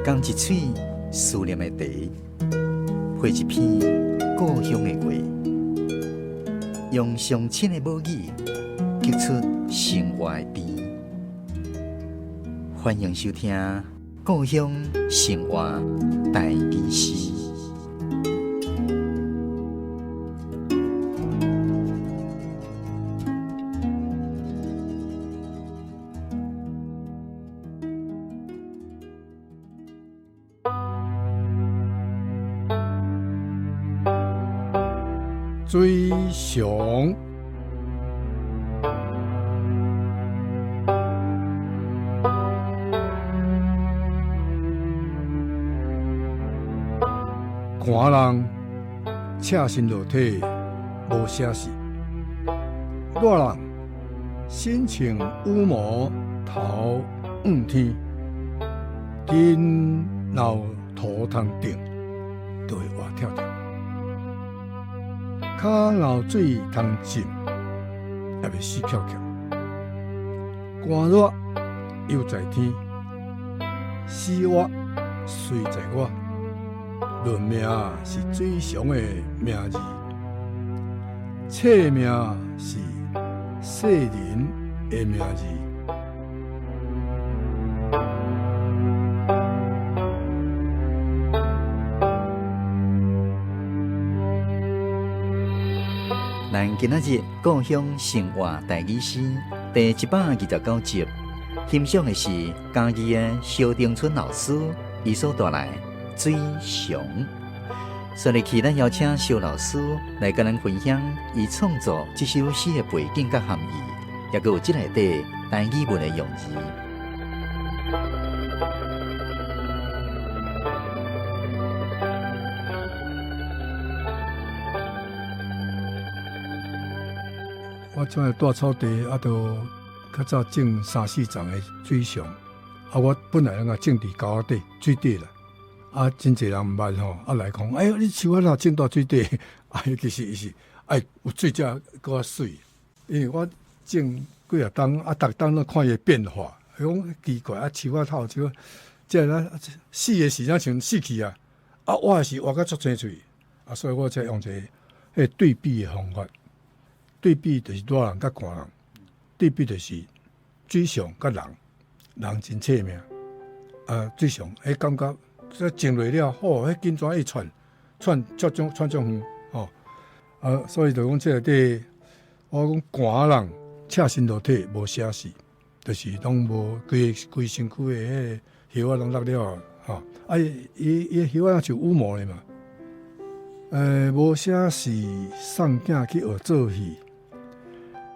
仝一喙思念的茶，配一篇故鄉的話，用上親的母語，激出生活的甜。歡迎收聽《故鄉生活台語詩》。水上，寒人赤身露體無寫實，熱人身穿羽毛頭向天，筋若有塗通定，就會活跳跳。跤若有水通浸，也袂死翹翹。寒熱猶在天，死活隨在我。論命是水常的名字，冊命是世人的名字。咱今仔日故鄉生活台語詩第129集，欣賞的是嘉義的蕭丁春老師伊所帶來《水常》。所以，咱邀請蕭老師來佮咱分享伊創作這首詩的背景佮含義，抑閣有這內底台語文的用字。我這擺蹛草地，啊，都較早種三四叢的水常，啊，我本來攏種佇溝仔底水底啦，啊，真濟人毋捌吼，啊來講，哎喲，你樹仔哪種佇水底？啊，其實伊是愛有水才閣較媠，因為我種幾若冬，啊，逐冬攏看伊的變化，講奇怪，啊，樹仔頭這個，這個死的時陣像死去啊，啊，活的時活甲足青翠，啊，所以我才用一個彼對比的方法。對比就是熱人佮寒人，對比就是水常佮人，人真脆命。啊，水常彼感覺這種落了，吼，彼根怎會竄竄足種竄足遠吼。啊，所以就講這內底，我講寒人赤身露體無寫實，就是攏無規規身軀的彼個葉仔攏落了吼。啊，伊伊葉仔像羽毛的嘛。無寫實送囝去學做戲。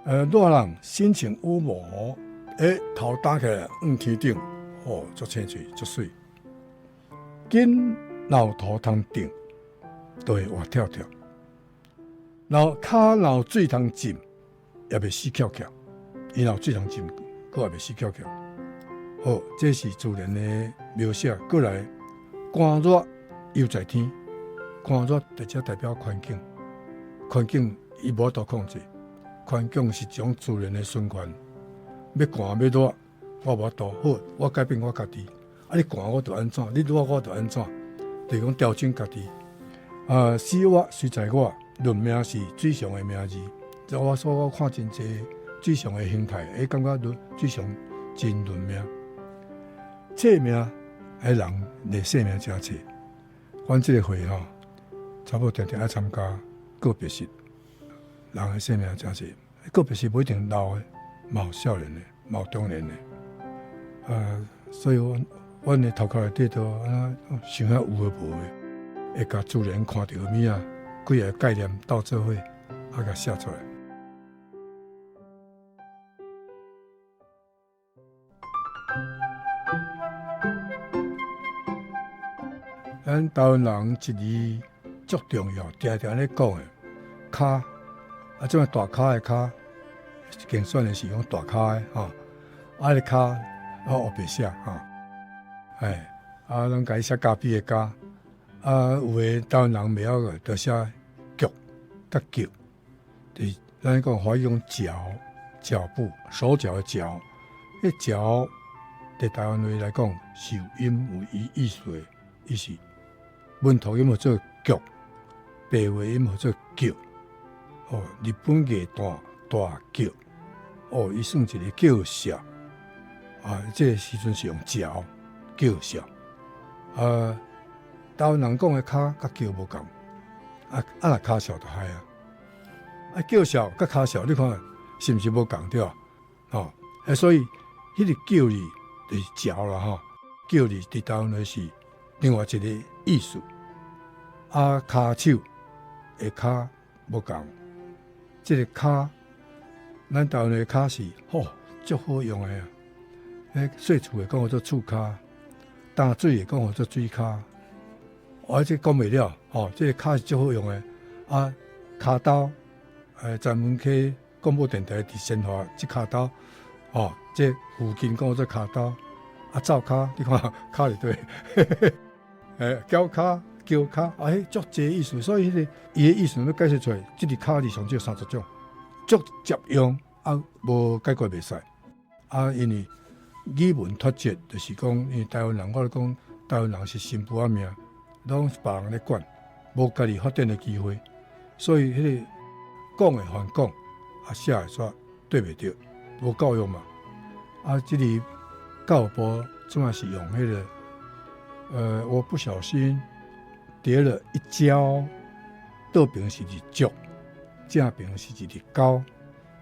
熱人身穿羽毛，欸，頭擔起來向天頂，吼，足青翠，足媠。筋若有塗通定，就會活跳跳。若跤若有水通浸，也袂死翹翹。伊若有水通浸，閣也袂死翹翹。好，這是自然的描寫。過來，寒熱猶在天，寒熱直接代表環境，環境伊無法度控制。環境是一種自然的循環，欲寒欲熱，我無法度。好，我改變我家己。啊，你寒我就按怎，你熱我就按怎，就是講調整家己。啊，死活隨在我，論命是水常的名字。我所我看真濟水常的形態，欸，感覺論水常真論命。冊命，彼人的生命誠冊。阮這個會吼，差不多定定愛參加告別式。人的生命誠濟，告別式無一定老的，嘛有少年的，嘛有中年的。所以阮阮的頭殼內底都按怎想遐有的無的，會共自然看著的物仔，幾个概念鬥做伙，啊，共寫出來。咱台灣人一字足重要，定定咧講的，跤，啊，這擺大跤的跤，競選的是講大跤的吼，啊，个跤我黑白寫吼，哎，啊，攏共伊寫咖啡的咖，啊，有的台灣人袂曉個，就寫腳佮腳，就是咱講華語講腳，腳步，手腳的腳，彼腳佇台灣話來講是有音有伊意思的，伊是文讀音號做腳，白話音號做叫。哦，日本藝旦大叫，哦，伊算一个叫笑，啊，這个時陣是用嚼叫笑，啊，台灣人講的跤佮叫無仝，啊啊若跤數就歹啊，啊叫笑佮跤數，你看是毋是無仝對吧？哦，啊所以彼個叫字就是嚼啦吼，叫字佇台灣話是另外一个意思，啊，跤手的跤無仝。這个跤，咱台灣的跤是吼足好用的啊！彼細厝的講號做厝跤，擔水的講號做水跤，我這講袂了吼。這个跤是足好用的啊！跤兜，專門去廣播電台佇仙華這跤兜，吼，這附近講號做跤兜，啊，灶跤，你看跤佇佗？腳跤、橋跤，啊，彼足濟意思，所以彼个伊的意思欲解釋出來，這个跤字上少30種，足捷用啊，無解決袂使啊，因為語文脫節，就是講，因為台灣人，我咧講，台灣人是新婦仔命，攏是別人咧管，無家己發展的機會，所以彼个講的還講，啊寫的煞對袂著，無教育嘛，啊，這个教育部這擺是用彼个，我不小心跌了一跤，倒爿是一腳，正爿是一個跤，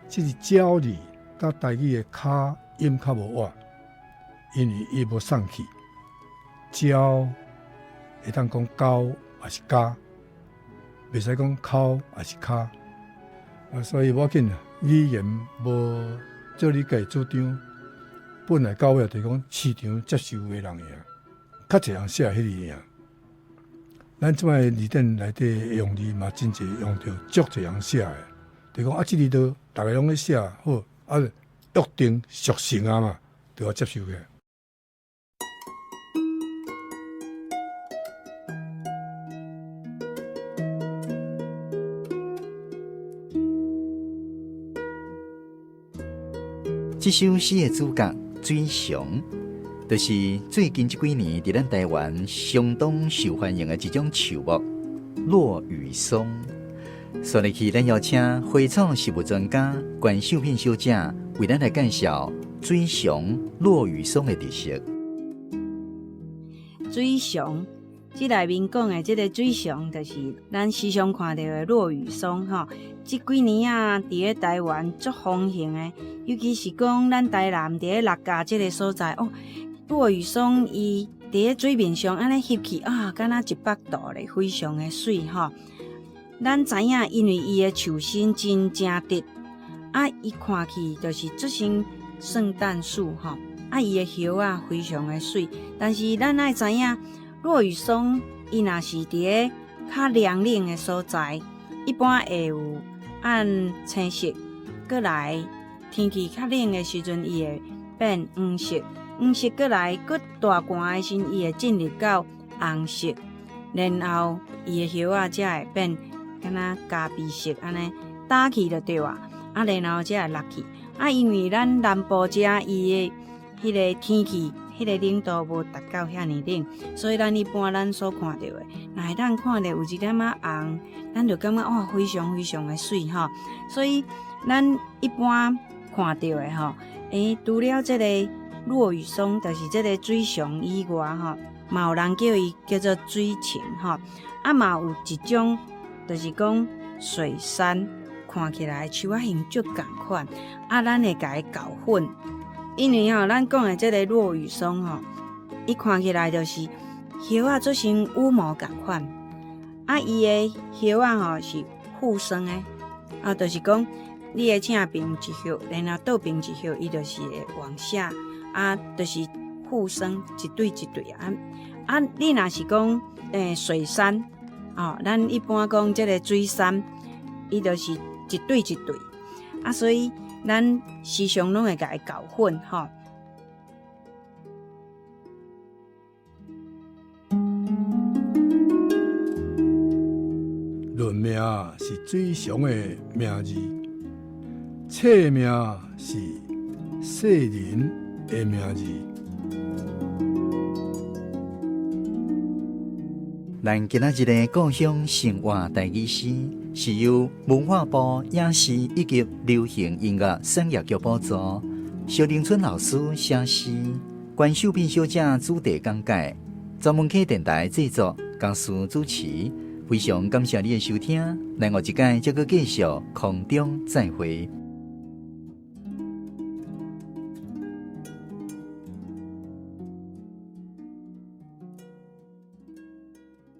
這个跤字佮台語的跤音較無倚，因為伊無送氣。跤會當講高抑是跤，袂使講口抑是跤。啊，所以無要緊啦，語言無做你家己主張，本來到尾就是講市場接受的人贏，較濟人寫彼个贏。咱這擺字典內底用字嘛，真濟用著足濟人寫的，就講啊，這个都逐家攏咧寫，好啊，約定俗成啊嘛，就愛接受起。這首詩的主角水松，就是最近這幾年佇咱台灣相當受歡迎的一種樹木——落羽松。所以去，咱邀請花草植物專家關秀品小姐為咱來介紹水松、落羽松的特色。水松，這內面講的這个水松，就是咱時常看著的落羽松吼。這幾年啊，佇咧台灣足風行的，尤其是講咱台南佇咧六甲這个所在哦，落羽松伊佇咧水面上按呢翕去啊，敢若100度咧，非常的媠吼。咱知影，因為伊的樹身真正直，啊，伊看去就是足像聖誕樹吼，啊，伊的葉仔非常的媠。但是咱愛知影，落羽松伊若是佇咧較涼冷的所在，一般會有按青色，閣來天氣較冷的時陣，伊會變黃色，黃色閣來閣大寒的時陣，伊會進入到紅色，然後伊的葉仔才會變敢若咖啡色按呢，焦去就對啊，啊，然後才會落去。啊，因為咱南部遮伊的彼个天氣，彼个冷度無達到遐爾冷，所以咱一般咱所看著的，若會當看著有一點仔紅，咱就感覺哇，非常非常的媠吼。所以咱一般看著的吼，除了這个落羽松，就是這个水松以外吼，嘛有人叫伊叫做水芹吼。啊，嘛有一種就是講水杉，看起來樹仔形足仝款，啊，咱會共伊攪混。因為吼，咱講的這个落羽松吼，伊看起來就是葉仔做像羽毛仝款，啊，伊的葉仔吼是互生的，啊，就是講你的正爿一葉，然後倒爿一葉，伊就是會往下，啊，就是互生一對一對啊。啊，你若是講水杉，哦，咱一般講這个水杉，伊就是一對一對，啊，所以咱時常攏會共伊攪混吼。論命是水松的名字，冊命是世人的名字。咱今仔日的故鄉生活台語詩，是由文化部影視以及流行音樂產業局補助，蕭玲春老師寫詩，關秀敏小姐主題講解，專門客電台製作，江蘇主持。非常感謝你的收聽，咱下一擺再閣繼續空中再會。